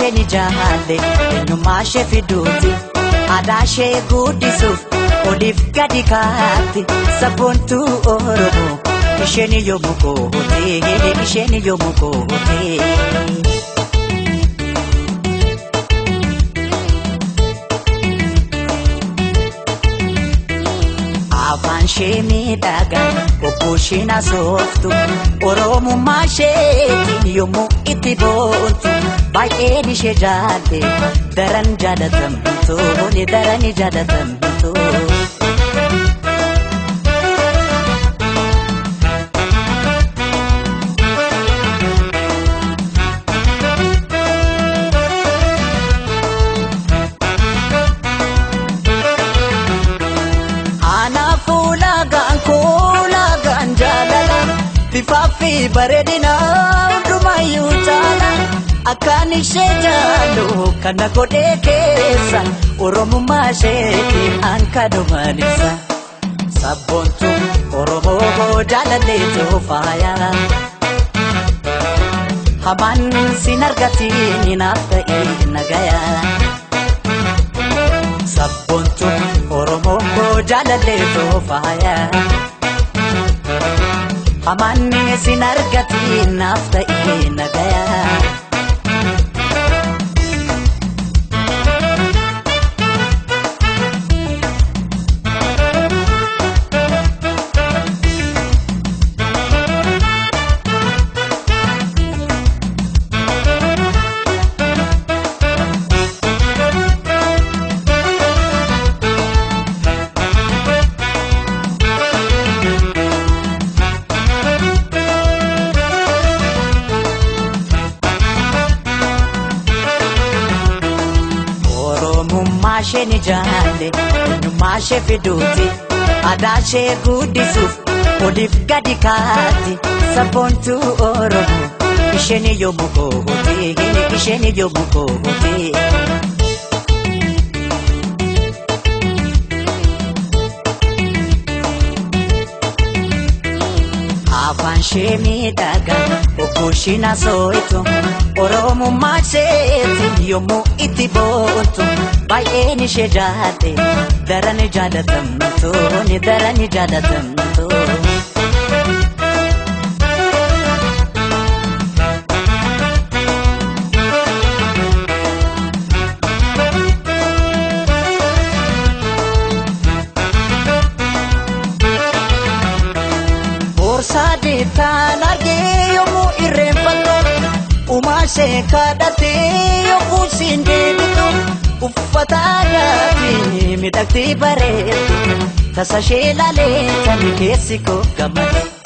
ishee ni jaalle eenyummaa ishee fiduuti aadaa ishee guddisuuf oliif gadi kaatti sabboontuu Oromoo isheen yoomuu kootee isheen yoomuu kootee. Afaan ishee miidhagaa obbo isheen asooftu Oromummaa isheetiin yommuu itti boontu baay'een ishee jaalle daran jaalatamtu daran jaalatamtu. Bifaafi bareedina hundumayyuu caala akkaan ishee jaallu kana godhee keessa Oromummaa isheetiin ankanumaan ibsa. Sabboontuu Oromoo jaalalleetu faaya. Hamaan sin argatiin naaf ta'ee nagaya. Sabboontuu Oromoo jaalalleetu faaya. Hamaan sin argatiin naaf ta'ee nagaya. Oromummaa ishee ni jaalle eenyummaa ishee fiduuti aadaa ishee guddisuuf oliif gadi kaatti sabboontuu Oromoo isheen yoomuu kootee isheen yoomuu kootee. Afaan ishee miidhagaa obbo isheen asooytu Oromummaa isheetiin yommuu itti boontu baay'een ishee jaalle daran jaalatamtu daran jaalatamtu. Boorsaa deettaan argee yommuu irreenfattu uumaa ishee kadhattee yommuu isiin deebitu uffata aadaatiin miidhagdee bareeddu tasa ishee laalee tani keessi koo gammade.